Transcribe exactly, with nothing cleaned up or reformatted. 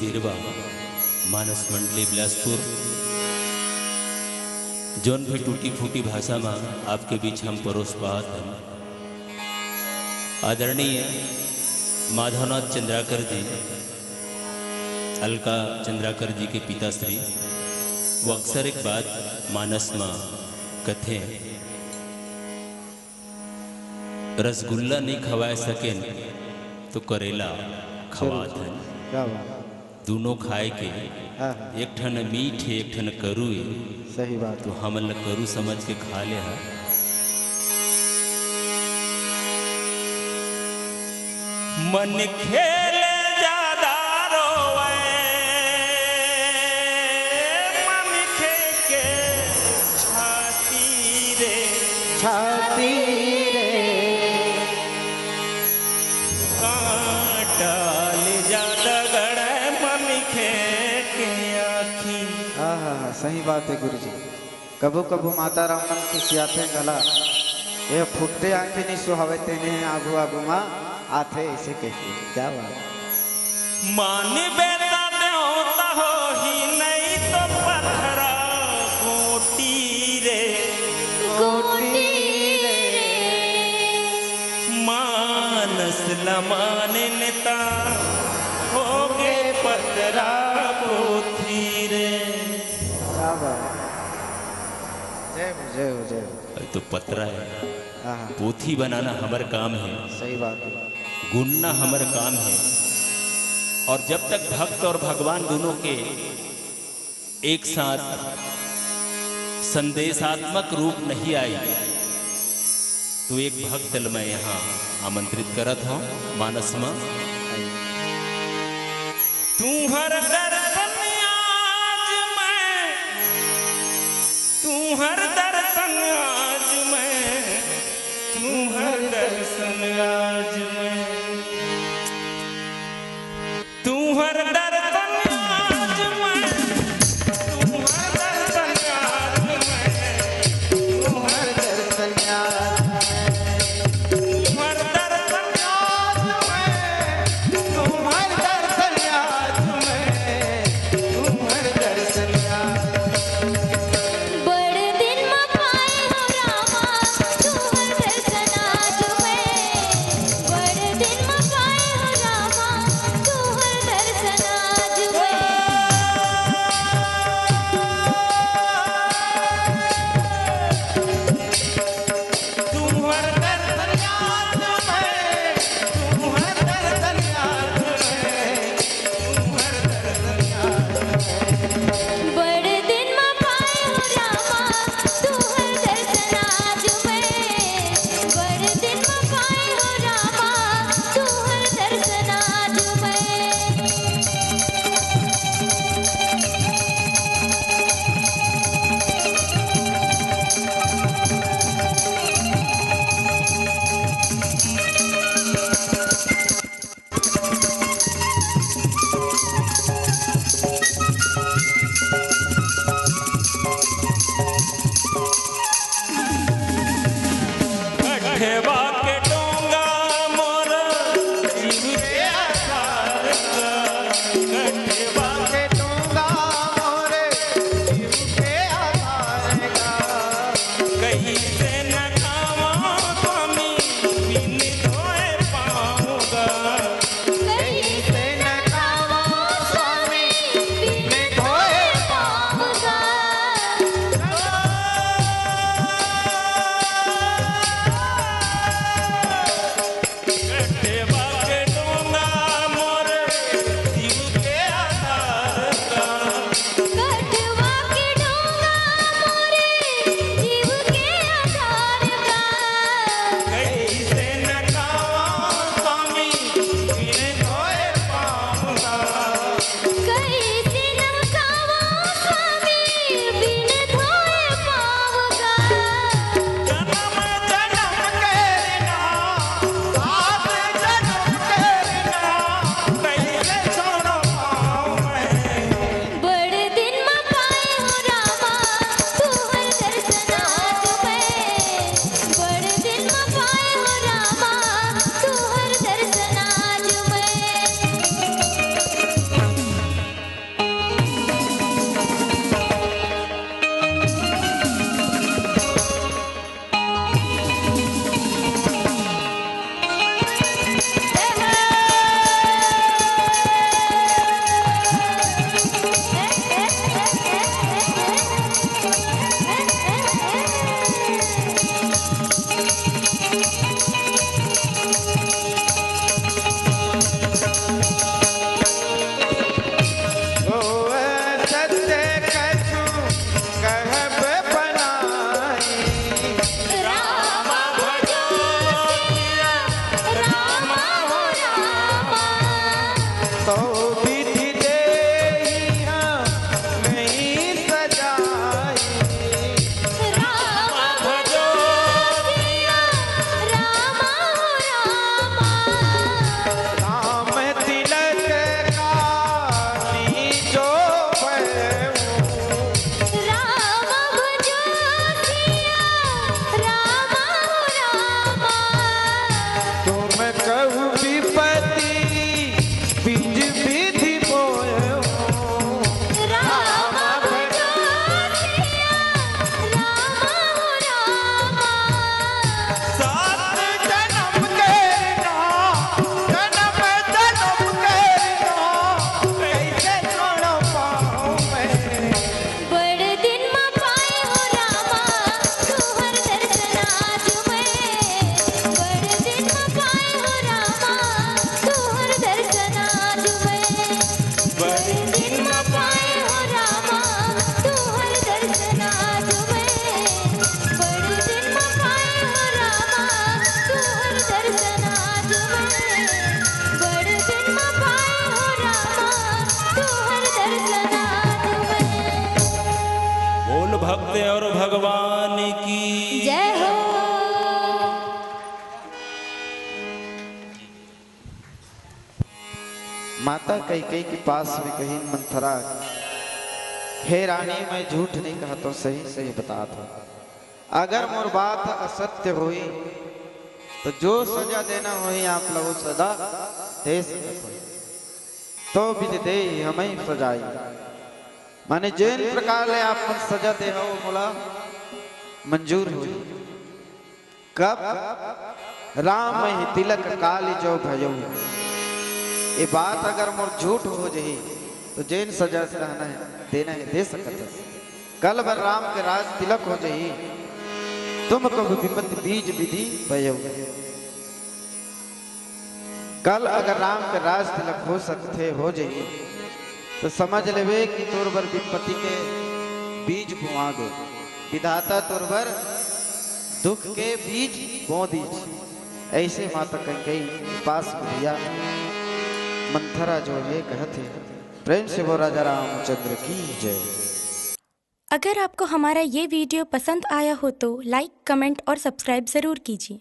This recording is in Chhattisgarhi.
आशीर्वाद। मानस मंडली बिलासपुर, जोन भी टूटी फूटी भाषा में आपके बीच हम परोस पात हन, आदरणीय माधवनाथ चंद्राकर जी, अलका चंद्राकर जी के पिताश्री, वो अक्सर एक बात मानस में कथे, रसगुल्ला नहीं खवाए सकेन तो करेला खवात हन। क्या बात। दोनों खाए के, हाँ, हाँ। एक ठन मीठ हे, एक ठन करू हे। सही बात। तो हमन ला करू समझ के खा ले हा। मन खेले ज्यादा रोवे, मन खे के छाती रे। छाती रे। कांटा ले ज्यादा गड़े मन खे के आँखी। हाँ, हाँ, हाँ, सही बात है गुरुजी। कभू कभू माता राम मन खिसियाथे घला, ये फुटते आँखी नहीं सुहावे तेने आगू आगू मा आथे ऐसे कहती। क्या बात। मानबे त देवता होही, नहीं तो पथरा कोटी रे। कोटी रे। मानस ल माने नेता होगे पथरा पोथी रे। क्या बात। जय हो, जय हो, जय हो। अरे तो पथरा है, हाँ, हाँ। पोथी बनाना हमर काम है, सही बात है। गुनना हमर काम है। और जब तक भक्त और भगवान दोनों के एक साथ संदेशात्मक रूप नहीं आई, तो एक भक्त ल मैं यहाँ आमंत्रित करत हूँ मानस में। तुम्हर दर्शन आज मैं, तुम्हर दर्शन आज मैं, तुम्हर दर्शन आज मैं, तुम्हर दर्शन आज मैं, तुम्हर दर्शन आज मैं, तुम्हर दर्शन आज मैं, तुम्हर दर्शन आज मैं, तुम्हर दर्शन आज मैं। भक्त और भगवान की जय हो। माता कैकेयी के पास में कहिन मंथरा, हे रानी, मैं झूठ नहीं कहत हूँ, सही सही बतात हूँ। अगर मोर बात असत्य होई तो जो सजा देना होई आप लोग सजा दे सकत हो, तो विधि दे हमें सजाई, माने जेन प्रकार ले आप मन सजा दे हो मोला मंजूर होई। कब राम ही तिलक काल जो भयो, ये बात अगर मोर झूठ हो जही तो जेन सजा सहना है देना है दे सकत है। कल बर राम के राज तिलक हो जही, तुम कब विपत बीज विधि भयो। कल अगर राम के राज तिलक हो सकथे हो जही तो समझ लेवे कि तोर बर विपत्ति के बीज बोआ गे, विधाता तोर बर दुख के बीज बो दीज। ऐसे माता कैकेयी पास भैया मंथरा जो है कहत है। प्रेम से वो राजा रामचंद्र की जय। अगर आपको हमारा ये वीडियो पसंद आया हो तो लाइक, कमेंट और सब्सक्राइब ज़रूर कीजिए।